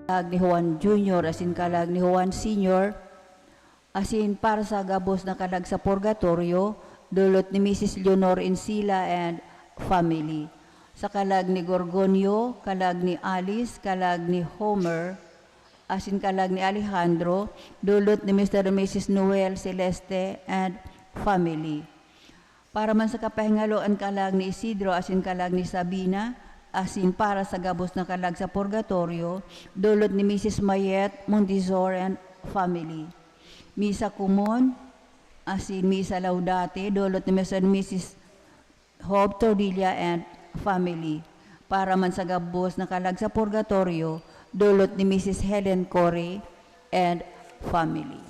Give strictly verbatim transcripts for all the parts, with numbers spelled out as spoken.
Kalag ni Juan Junior asin kalag ni Juan Senior, asin para sa gabos na kalag sa purgatorio, dulot ni Misis Leonor Encila and family. Sa kalag ni Gorgonio, kalag ni Alice, kalag ni Homer, asin kalag ni Alejandro, dulot ni Mister and Misis Noel Celeste and family. Para man sa kapahingalo an kalag ni Isidro asin kalag ni Sabina, asin para sa gabos na kalag sa purgatorio, dulot ni Misis Mayet Montisor and family. Misa Common asin Misa Laudate, dulot ni Mister and Misis Job Tordilla and family. Para man sa gabos na kalag sa purgatorio, dulot ni Misis Helen Corey and family.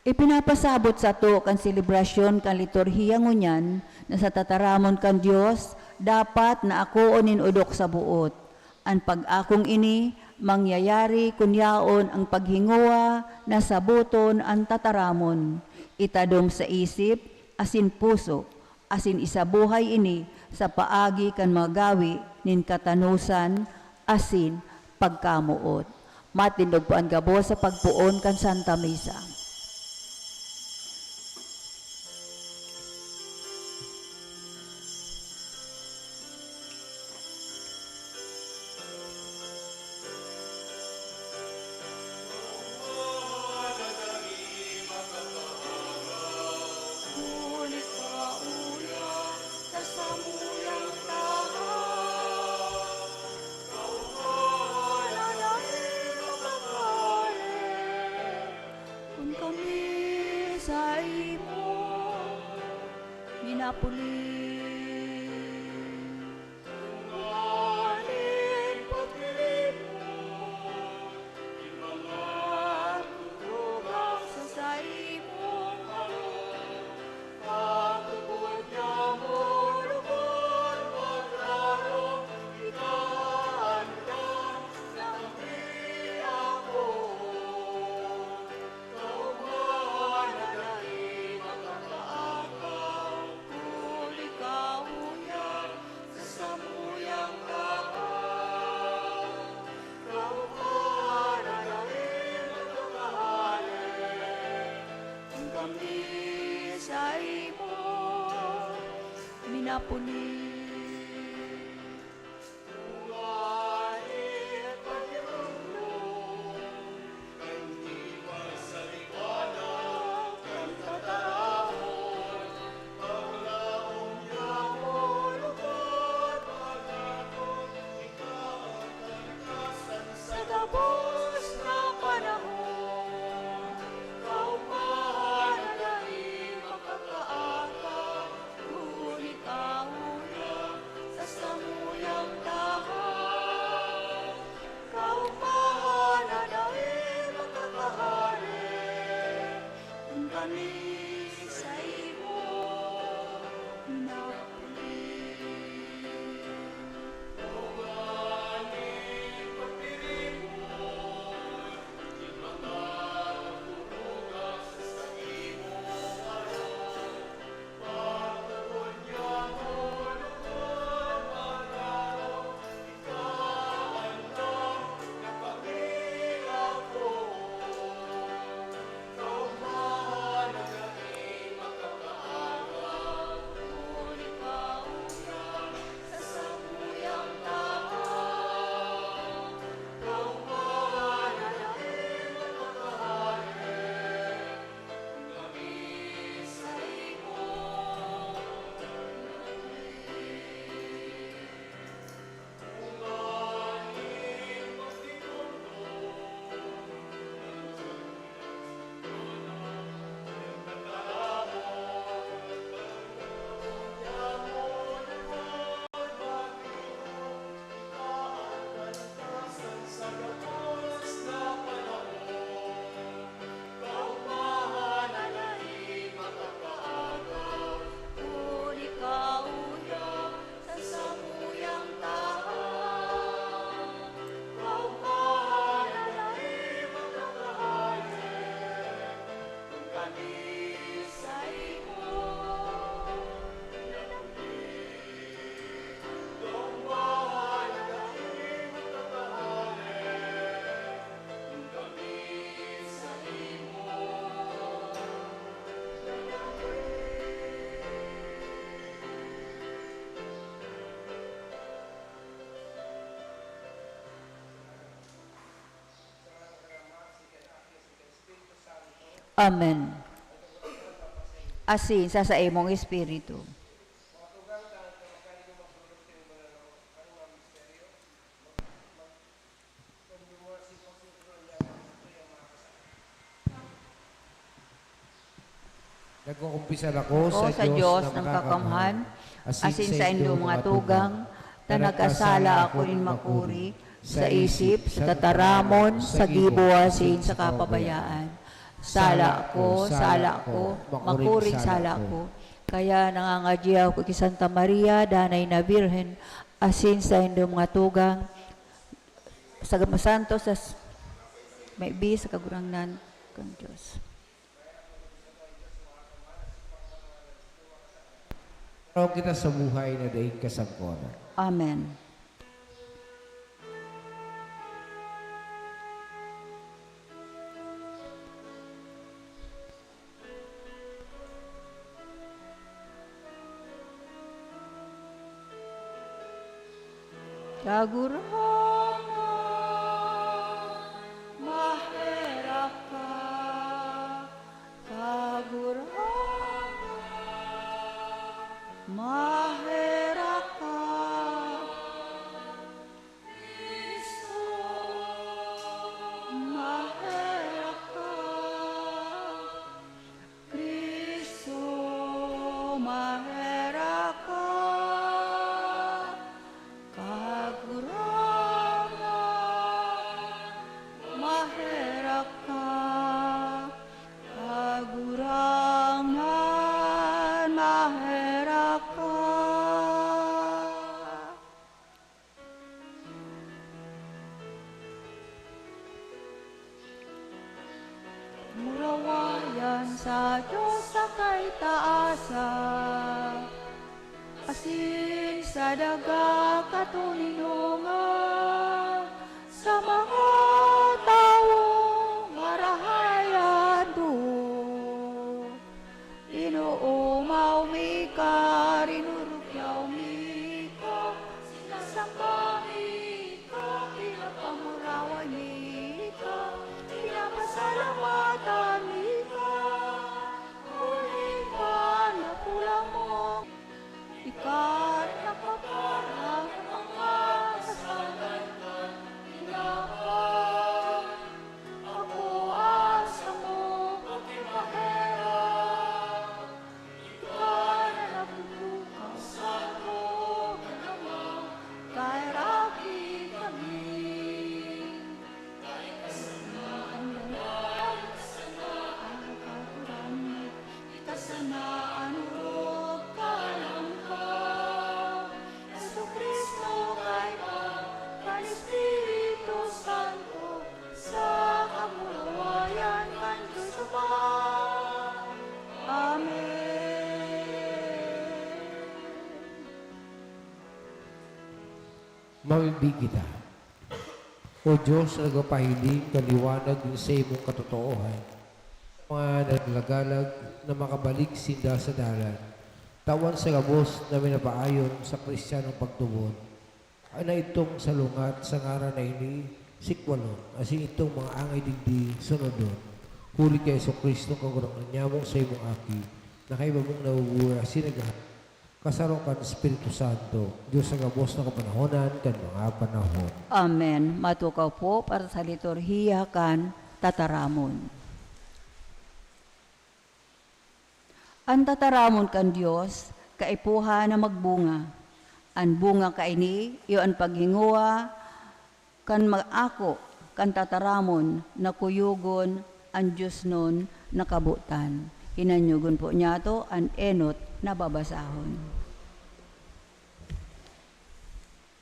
Ipinapasabot sato kan selebrasyon kan liturhiya ngunyan na sa tataramon kan Dios dapat na akoon nin odok sa boot. An pag-akong ini mangyayari kun yaon ang paghingowa na saboton an tataramon, itadom sa isip asin puso, asin isabuhay ini sa paagi kan mga gawi nin katanosan asin pagkamoot. Matindog po an gabos sa pagpoon kan Santa Misa. Kun kami saimo minapuli. Nganing pagdilimon, nin mga tutugang sa saimong harong, pagtubod niya mo lugod, paglaom, ikaandan na kami ako. Kaogma na dai makakaakaw, kun ikaw ngunyan sa samuyang kakan. Kaogma na dai makakahale, kun kami saimo minapuli. Sa gabos na panahon, kaogma na dai makakaakaw, kun ikaw Amen. Asin sa saimong espiritu. Nagkukumpisal ako O sa sa Diyos Diyos na ng kakamhan, makakamhan, asin sa indong mga tugang, na nagkasala ako nin makuri, sa isip, sa tataramon, sa gibo, asin sa kapabayaan. Sala ko, sala ko, makuring sala ko. Kaya nangangadya ako ki Santa Maria, Danay na Birhen, asin sa indong mga tugang, sa masantos, sa s-, may bi sa Kagurangnan kan Diyos. Araw kita sa buhay na daing kasagkoran. Amen. Kagurangnan, maherak ka. Kagurangnan, maherak ka. Cristo, maherak ka. Cristo, maherak ka. Kagurangnan, maherak ka. Kagurangnan, maherak ka. Murawayan sa Diyos sa kaitaasan, asin sa daga katoninongan, sa mga tawong marahay an buot. Inoomaw mi ka, rinurukyaw mi ka, sinasamba mi ka, pinapamurawayan mi ka, pinapasalamatan mi ka, huli kan dakulang mo. Ika an nagpaparang mga kasalan kan tinawan. Ako an samo pagkimaherak. Ika na nagtutukaw sa dugo kan Ama, kaheraki kami. Dai ka sana an banal, dai ka sana an Kagurangnan, ika sana an orog kan Ama. Jesu-Cristo, kaiba kan Espiritu Santo, sa kamurawayan kan Dios Ama. Amen. Mamimbi kita. O Dios na nagpapahiling kan liwanag nin saimong katotoohan sa mga naglagalag na makabalik sinda sa dalan, tawan sa gabos na minapaayon sa Kristiyanong pagtubod, na idtong salungat sa ngaran na ini sikwalon, asin idtong mga angay digdi sunodon, huli ki Jesu-Cristo, Kagurangnan nyamong saimong Aki, na kaiba mong nabubuhay asin naghahalat, kasaro kan Espiritu Santo, Dios sa gabos na kapanahonan kan mga panahon. Amen. Matukaw po para sa liturhiya kan tataramon. An tataramon kan Dios kaipuhan na magbunga. An bunga kaini iyo an paghingowa kan maako kan tataramon na kuyogon an diosnon na kabotan. Hinanyogon po niyato an enot na babasahon.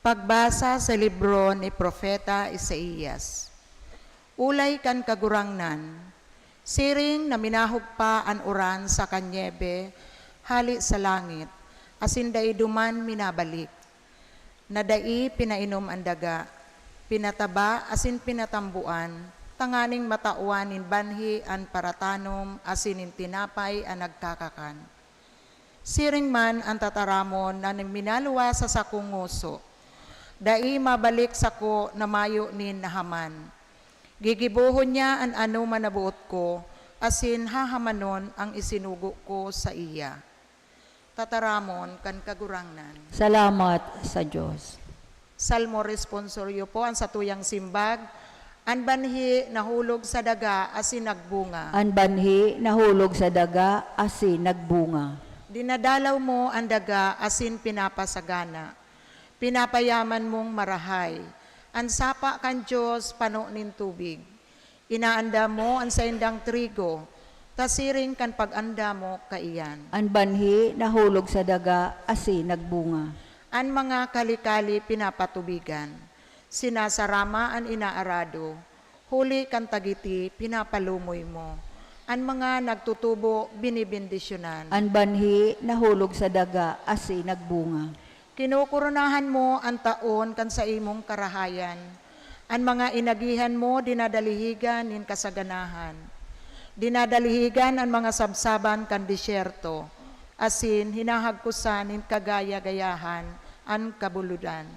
Pagbasa sa libro ni Propeta Isaias. Olay kan Kagurangnan, siring na minahog pa an uran saka nyebe hale sa langit, asin dai duman minabalik, na dai pinainom an daga, pinataba asin pinatamboan, tanganing matawan nin banhi an paratanom asin nin tinapay an nagkakakan. Siring man an tataramon na minaluwas sa sakong ngoso, dai mabalik sako na mayo nin nahaman. Gigibohon niya an anoman na boot ko, asin hahamanon an isinugo ko saiya. Tataramon kan Kagurangnan. Salamat sa Dios. Salmo Responsorio po, an satuyang simbag, "An banhi nahulog sa daga asin nagbunga." An banhi nahulog sa daga asin nagbunga. Dinadalaw mo an daga asin pinapasagana. Pinapayaman mong marahay. An sapa kan Dios pano nin tubig. Inaandam mo an saindang trigo, ta siring kan pag-andam mo kaiyan. An banhi nahulog sa daga asin nagbunga. An mga kali-kali pinapatubigan. Sinasarama an inaarado, huli kan tagiti pinapalumoy mo. An mga nagtutubo binibendisyonan. An banhi nahulog sa daga asin nagbunga. Kinokoronahan mo an taon kan saimong karahayan. An mga inagihan mo dinadalihigan nin kasaganahan. Dinadalihigan an mga sabsaban kan desyerto, asin hinahagkosan nin kagaya-gayahan an kabulodan.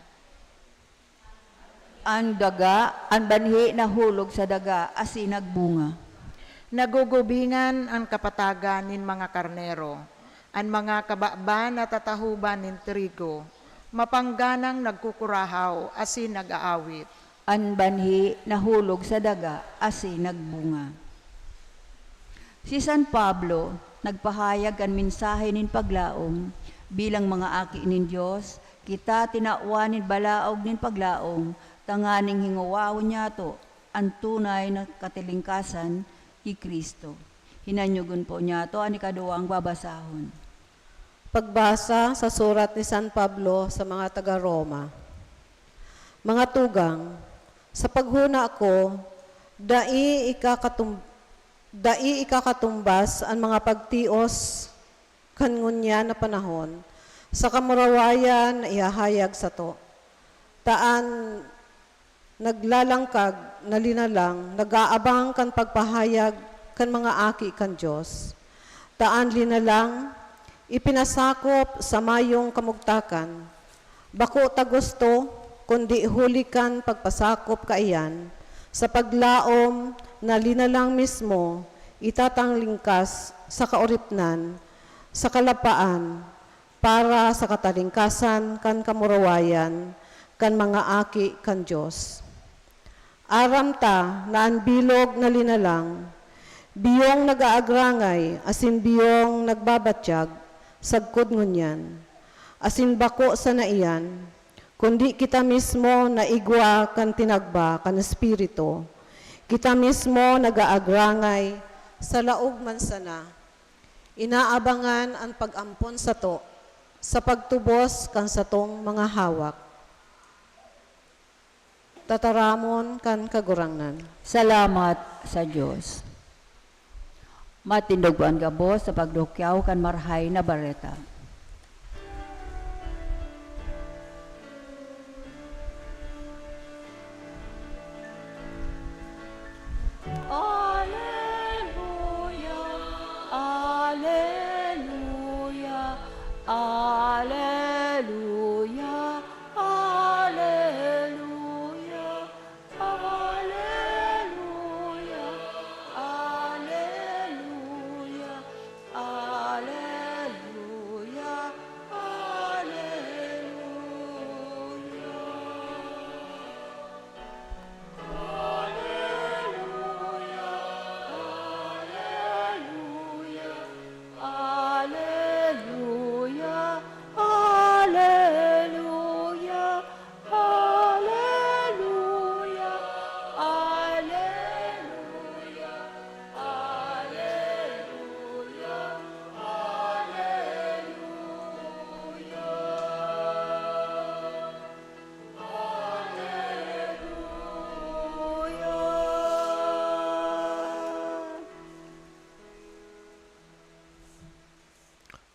An daga, an banhi nahulog sa daga asin nagbunga. Nagugubingan an kapatagan nin mga karnero. An mga kababan natatahoban nin trigo, mapangganang nagkukurahaw asin nag-aawit. An banhi nahulog sa daga asin nagbunga. Si San Pablo nagpahayag kan mensahe nin paglaom. Bilang mga aki nin Dios, kita tinawan nin balaog nin paglaom, tanganing hingowahon niyato an tunay na katilingkasan ki Cristo. Hinanyogon po niyato an ikaduwang babasahon. Pagbasa sa surat ni San Pablo sa mga taga Roma. Mga tugang, sa paghona ko, dai ikakatum-, dai ikakatumbas an mga pagtios kan ngunyan na panahon sa kamurawayan na ihahayag sato. Ta an naglalangkag na linalang nag-aabang kan pagpahayag kan mga aki kan Dios. Ta an linalang ipinasakop sa mayong kamugtakan, bako ta gusto, kundi huli kan pagpasakop kaiyan, sa paglaom na linalang mismo itatanglingkas sa kaoripnan, sa kalapaan, para sa katalingkasan kan kamurawayan kan mga aki kan Dios. Aram ta na an bilog na linalang, biyong nag-aagrangay asin biyong nagbabatyag sagkod ngunyan, asin bako sana iyan, kundi kita mismo na igwa kan tinagba kan Espiritu. Kita mismo nag-aagrangay sa laog man sana. Inaabangan an pag-ampon sato sa pagtubos kan satong mga hawak. Tataramon kan Kagurangnan. Salamat sa Dios. Matindog po an gabos sa pagdukyaw kan Marahay na Bareta. Aleluya, aleluya, aleluya, aleluya, aleluya, aleluya, aleluya.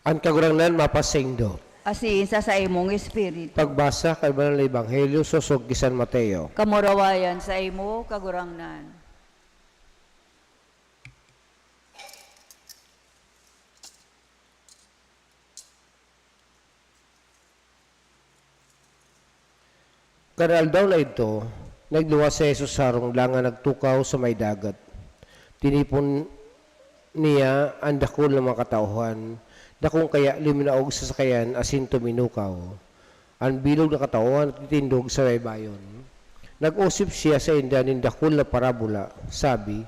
An Kagurangnan mapasaindo. Asin sa saimong espiritu. Pagbasa kan Banal na Ebanghelyo sosog ki San Mateo. Kamurawayan saimo, Kagurangnan. Kan aldaw na idto, nagluwas si Jesus sa harong dangan nagtukaw sa may dagat. Tinipon, niya an dakul na mga katauhan, dakong kaya liminaog sa sakayan asin tuminukaw. An bilog na katauhan nagtitindog sa baybayon. Nag-osip siya sainda nin dakul na parabola. Sabi,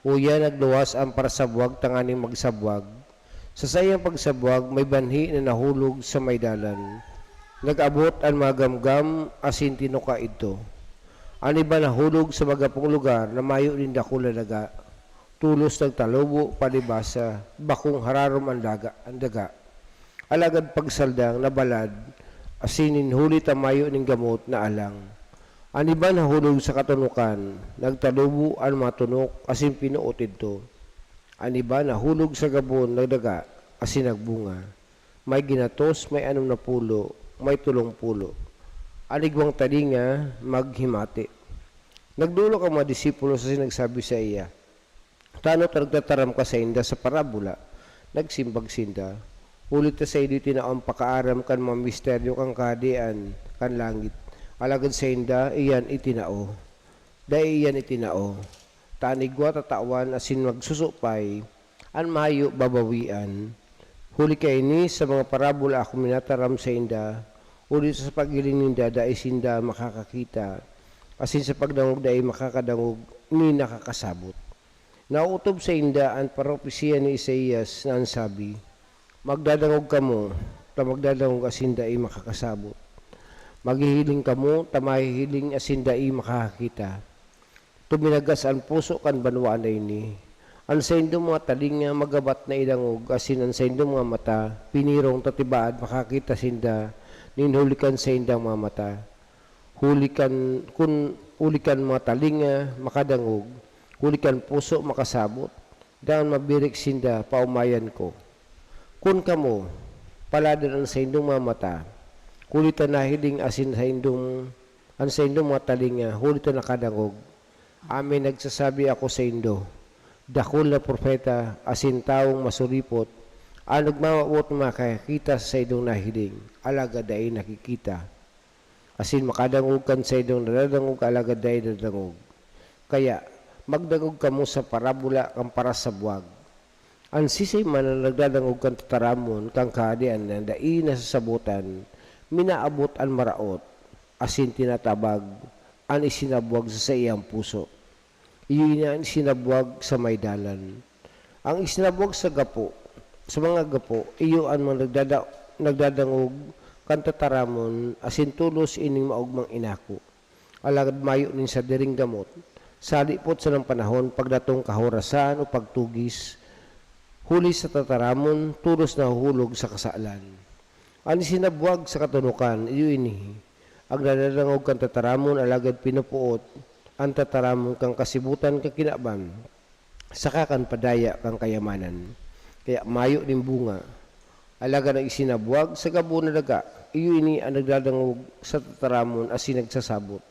"Uya nagluwas an parasabwag tanganing magsabwag. Sa saiyang pagsabwag, may banhi na nahulog sa may dalan. Nag-abot an mga gamgam asin tinuka idto. An iba nahulog sa magapong lugar na mayo nin dakul na daga. Tolos nagtalubo palibasa, bakong hararom an daga, an daga. Alagad pagsaldang, nabalad, asin nin huli ta mayo nin gamot, naalang. An iba nahulog sa katunokan, nagtalubo an mga tunok asin pinuot idto. An iba nahulog sa gabon, nagdaga, asin nagbunga. May ginatos, may anom na pulo, may tolong pulo. An igwang talinga, maghimati." Nagdolok an mga disipulo asin nagsabi saiya, "Tano ta nagtataram ka sainda sa parabola?" Nagsimbag sinda, "Huli ta saindo itinao an pakaaram kan mga misteryo kan Kahadean kan langit, alagad sainda iyan itinao. Dai iyan itinao, ta an igwa tatawan asin magsusupay, an mayo babawian. Huli kaini, sa mga parabola ako minataram sainda, huli ta sa paghiling ninda dai sinda makakakita, asin sa pagdangog dai makakadangog ni nakakasabot." Naotob sainda an propesiya ni Isaias na an sabi, "Magdadangog kamo, ta magdadangog asin dai makakasabot. Maghihiling kamo, ta mahihiling asin dai makakakita. Tuminagas an puso kan banwaan na ini. An saindong mga talinga magabat na idangog, asin an saindong mga mata pinirong ta tibaad makakita sinda nin huli kan saindang mga mata. Huli kan, kun huli kan mga talinga makadangog, huli kan puso makasabot, dangan mabirik sinda paomayan ko. Kun kamo, paladan an saindong mga mata, huli ta nahiling asin saindong, an saindong mga talinga, huli ta nakadangog. Amen, nagsasabi ako saindo, dakul na propeta asin tawong masuripot an nagmamawot na makakita sa saindong nahiling, alagad dai nakikita, asin makadangog kan saindong nadadangog, alagad dai nadadangog. Kaya, magdangog kamo sa parabola kan parasabwag. An siisay man na nagdadangog kan tataramon kan Kahadean na dai nasasabotan, minaabot an maraot, asin tinatabag an isinabwag sa saiyang puso. Iyo ini an isinabwag sa may dalan. Ang isinabwag sa gapo, sa mga gapo, iyo an mga nagdada-, nagdadangog kan tataramon, asin tolos ining maogmang inako. Alagad mayo nin sadiring gamot. Sa halipot sanang panahon, pagdatong kahorasan o pagtugis, huli sa tataramon, tolos nahuhulog sa kasalan. An isinabwag sa katunokan, iyo ini, an nadadangog kan tataramon, alagad pinupuot an tataramon kan kasibotan kan kinaban, saka kan padaya kan kayamanan. Kaya mayo nin bunga. Alagad an isinabwag sa gabon na daga, iyo ini an nagdadangog sa tataramon asin nagsasabot.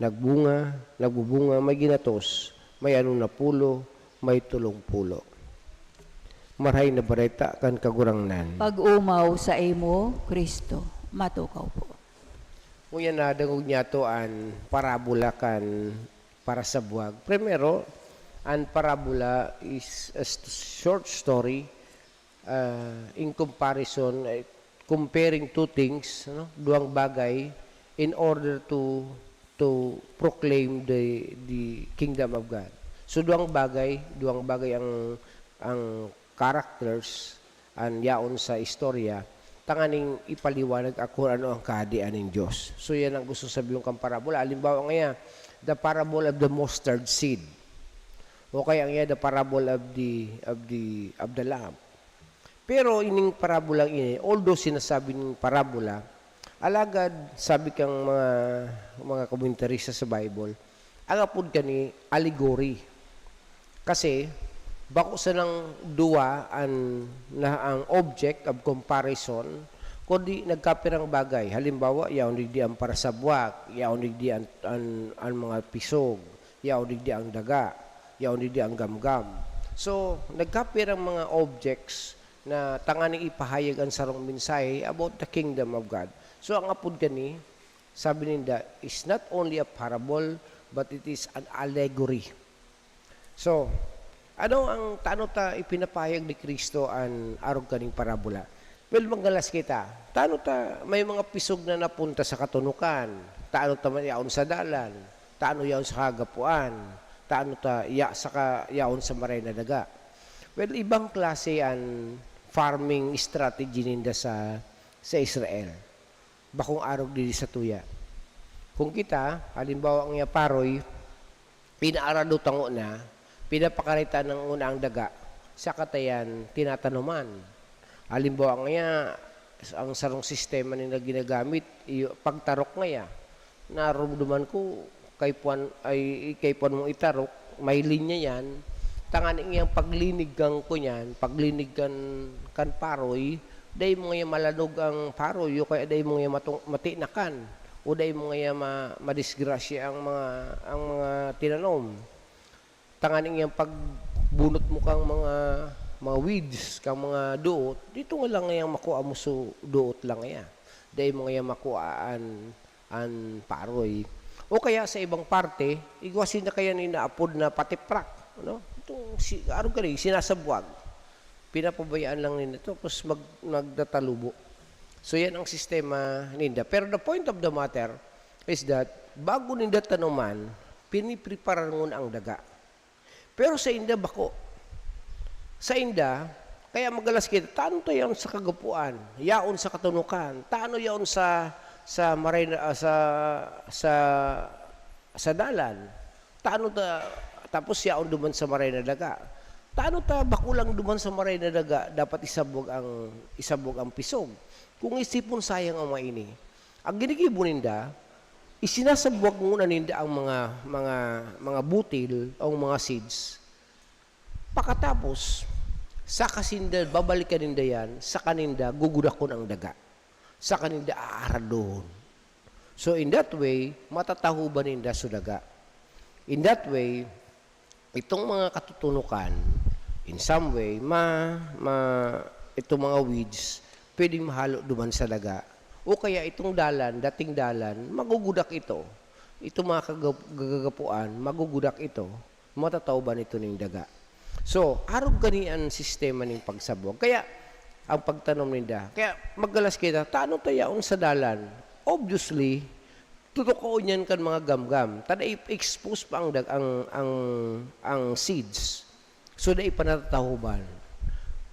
Nagbunga, nagbubunga, may ginatos, may anom na pulo, may tolong pulo. Marahay na Bareta kan Kagurangnan. Pag-omaw saimo, Cristo. Matukaw po. Ngunyan nadangog niyato an parabola kan parasabwag. Primero, an parabola is a st-, short story, ah, in comparison, eh, comparing two things, no? Duwang bagay in order to, to proclaim the, the kingdom of God. So, duwang bagay, duwang bagay ang, ang characters, an yaon sa istorya, tanganing ipaliwanag ako ano ang Kahadean nin Dios. So, yan ang gusto sabihon kan parabola. Halimbawa ngaya, the parable of the mustard seed. O kaya ngaya, the parable of the, of the, of the lamp. Pero ining parabolang ini, although sinasabi ning parabola, alagad sabi kang mga, mga komentarista sa Bible, ang apod kani allegory. Kasi, bako sanang duwa an, na, ang object of comparison, kundi nagkapirang bagay. Halimbawa, yaon digdi ang parasabwag, yaon digdi an, an, an mga pisog, yaon digdi ang daga, yaon digdi ang gamgam. So, nagkapirang mga objects na tanganing ipahayag an sarong mensahe about the kingdom of God. So, ang apod kani, sabi ninda, is not only a parable, but it is an allegory. So, Ano ang, tano ta ipinapahayag ni Cristo an arog kaning parabola? Well, manggalas kita. Tano ta may mga pisog na napunta sa katunukan? Tano ta man yaon sa dalan? Tano yaon sa kagapuan? Tano ta ya-, sa ka-, yaon sa maray na daga? Well, ibang klase an farming strategy ninda sa, sa Israel. Bakong arog digdi sa tuya. Kung kita, halimbawa, ang iya paroy, pinaarado tango na, pinapakarita ng una ang daga, sa katayan, tinatanuman. Halimbawa ngaya, ang sarong sistema na ginagamit, iyo, pagtarok ngaya, narumduman ko, kaipuhan, ay, kaipuhan mong itarok, may linya yan, tanganing iyang paglinig kan kunyan, paglinig kan, kan paroy, dai mo ngaya malanog ang paroy, o kaya dai mo ngaya matung-, matinakan, o dai mo ngaya ma-, madisgrasya ang mga, ang mga tinanom. Tanganing iyang pagbunot mo kang mga, mga weeds, kang mga duot, dito nga lang ngayang makua mo su duot lang ngaya. Dai mo ngaya makua an, an paroy. O kaya sa ibang parte, igwa sinda kaya inaapod na patiprak, no? Itong si, arog kaini, sinasabwag. Pinapabayaan lang ninda ito, tapos mag-, nagtatalubo. So, yan ang sistema ninda. Pero the point of the matter is that, bago ninda tanuman, pinipreparar nguna ang daga. Pero sa inda, bako. Sa inda, kaya magalas kita, "Tano ta yaon sa kagapuan, yaon sa katunukan, tano yaon sa, sa maray na, ah, sa, sa, sa dalan, tano ta, tapos yaon duman sa maray na daga. Tano ta bako lang duman sa maray na daga, dapat isabwag ang, isabwag ang pisog? Kung isipon, sayang ang mga ini." Ang ginigibo ninda, isinasabwag nguna ninda ang mga, mga, mga butil o mga seeds. Pakatapos, saka sinda, babalikan ninda yan, saka ninda gugudakon ang daga. Saka ninda aaradohon. So, in that way, matatahuban ninda so daga. In that way, itong mga katutunukan, in some way, ma-, ma-, itong mga weeds, pwedeng mahalo duman sa daga. O kaya itong dalan, dating dalan, magugudak ito. Itong mga kagap-, gagagapuan, magugudak ito. Matataw ba nito ning daga? So, arog gani an sistema ning pagsabwag. Kaya, ang pagtanom ninda. Kaya, magalas kita, "Tano ta yaon sa dalan?" Obviously, tutukaon yan kan mga gamgam. Ta dai expose pa ang dag-, ang, ang, ang seeds. So, dai pa natatahoban.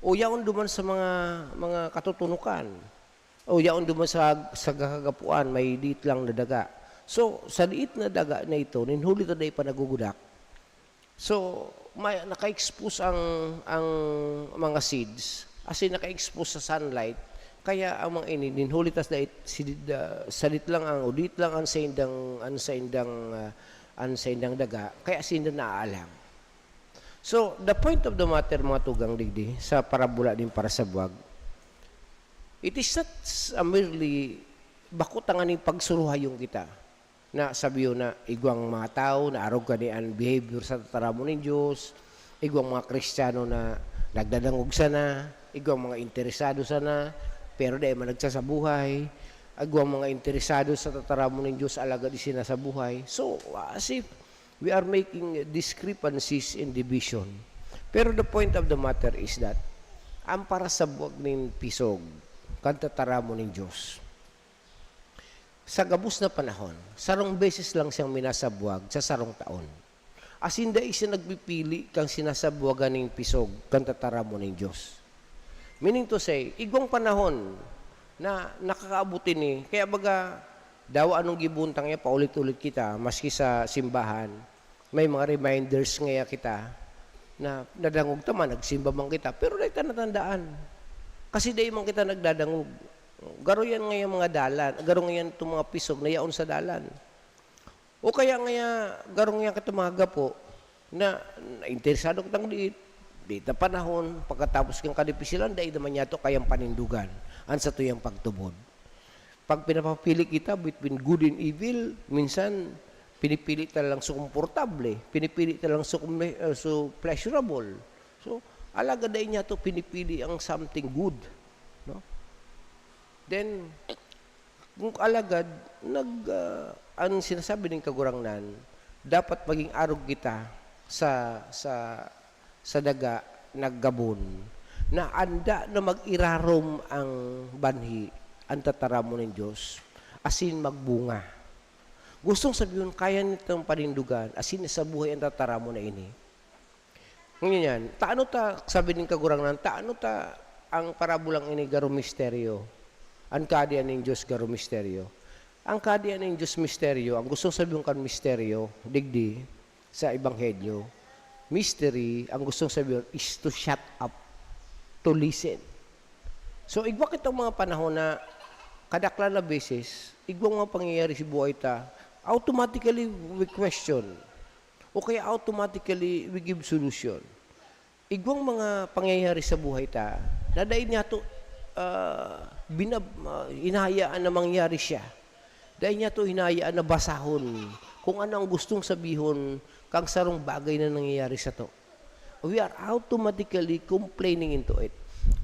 O yaon duman sa mga, mga katutunukan. O yaon duman sa, sa kagapuan, may diit lang na daga. So, sa diit na daga na ito, nin huli ta dai pa nagugudak. So, may, naka-expose ang, ang mga seeds, as in, naka-expose sa sunlight, kaya ang mga ini, nin huli ta dai, si, da-, sadit lang ang, o diit lang ang sa indang, ang sa indang, ah, ang sa indang daga, kaya sinda naaalang. So, the point of the matter, mga tugang digdi, sa parabola nin parasabwag, it is not s-, a merely, bako tanganing pagsuruhayon kita. Na sabiyon na igwang mga tawo na arog kani an behavior sa tataramon nin Dios, igwang mga Kristiyano na nagdadangog sana, igwang mga interesado sana, pero dai man nagsasabuhay, igwang mga interesado sa tataramon nin Dios, alagad isinasabuhay. So, as if we are making discrepancies in division. Pero the point of the matter is that ang parasabwag nin pisog kan tataramon nin Dios, sa gabos na panahon, sarong beses lang siyang minasabwag sa sarong taon. Asin dai siya nagpipili kan sinasabwagan nin pisog kan tataramon nin Dios. Meaning to say, igwang panahon na nakakaabot ini, kaya baga, dawa anong gibuntang niya, paulit-ulit kita, maski sa simbahan, may mga reminders ngaya kita na nadangog ta man, nagsimba man kita, pero dai ta natandaan. Kasi dai man kita nagdadangog. Garo yan ngaya mga dalan, garo ngayan itong mga pisog na yaon sa dalan. O kaya ngaya, garo ngayan kita mga gapo na, na interesado kitang diit, diit na panahon, pagkatapos kang kadipisilan, dai naman yato kayang panindugan an satuyang pagtubod. Pag pinapapili kita between good and evil, minsan pinipili ta lang so komportable, pinipili ta lang so, uh, so pleasurable. So, alagad dai niya to pinipili ang something good, no? Then, kung alagad, nag, ah, ang sinasabi ning Kagurangnan, dapat maging arog kita sa, sa, sa daga naggabon, na anda na mag-irarom ang banhi, ang tataramon nin Dios, asin magbunga. Gustong sabihon, kaya nitang panindogan, asin sa buhay ang tataramon na ini. Ngunyan, taano ta, sabi nin Kagurangnan, taano ta ang parabolang ini garo misteryo? Ang Kahadean nin Dios garo misteryo. Ang Kahadean nin Dios misteryo, ang gustong sabihon kan misteryo, digdi, sa Ebanghelyo, mystery, ang gustong sabihon is to shut up, to listen. So, igwa kitang mga panahon na kadaklan na beses, igwang mga pangyayari sa buhay ta, automatically we question. O kaya automatically we give solution. Igwang mga pangyayari sa buhay ta, na dai niyato, ah, binab-, ah, hinahayaan na mangyari siya. Dai niyato hinahayaan na basahon kung ano ang gustong sabihon kang sarong bagay na nangyayari sato. We are automatically complaining into it.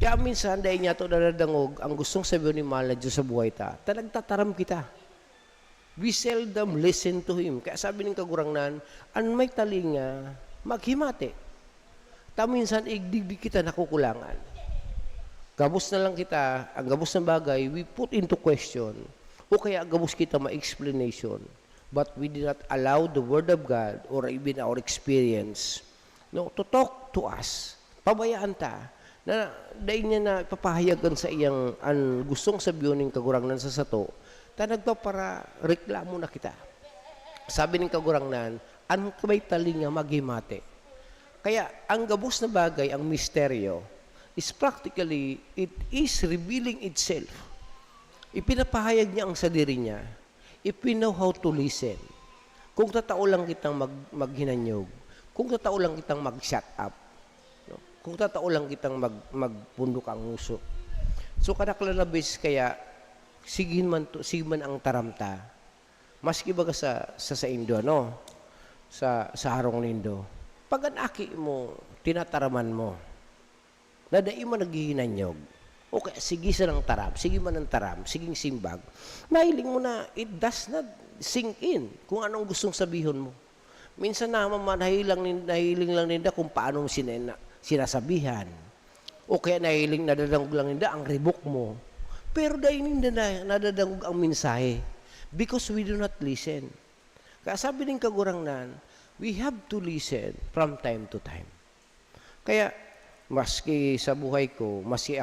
Kaya minsan, dai niyato nadadangog ang gustong sabihon ni mahal na Dios sa buhay ta, ta nagtataram kita. We seldom listen to him. Kaya sabi nin Kagurangnan, "An may talinga, maghimati." Ta minsan, igdigdi kita nakukulangan. Gabos na lang kita, ang gabos na bagay, we put into question. O kaya gabos kita ma-explanation. But we do not allow the Word of God or even our experience, no, to talk to us. Pabayaan ta na dai niya na ipapahayag an saiyang, an gustong sabihon nin Kagurangnan sa sato, ta nagpaparareklamo na kita. Sabi nin Kagurangnan, "An may talinga maghimati." Kaya, ang gabos na bagay, ang misteryo, is practically, it is revealing itself. Ipinapahayag niya ang sadiri niya, if we know how to listen. Kung tatao lang kitang mag-, maghinanyog, kung tatao lang kitang mag-shut up, no? Kung tatao lang kitang mag-, magpundok ang nguso. So, kadaklan na beses kaya, sige man to, sige man ang taram ta. Maski baga sa, sa saindo, ano? Sa, sa harong nindo. Pag an aki mo, tinataraman mo, na dai man naghihinanyog, o kaya sige sanang taram, sige man ang taram, siging simbag, mahiling mo na it does not sink in kung anong gustong sabihon mo. Minsan na, ma-, nahihilang nin-, nahihiling lang ninda kung paano mo sina-, sinasabihan. O kaya nahihiling, nadadangog lang ninda ang ribok mo. Pero dai ninda na, nadadangog ang mensahe because we do not listen. Kaya sabi nin Kagurangnan, we have to listen from time to time. Kaya, maski sa buhay ko, maski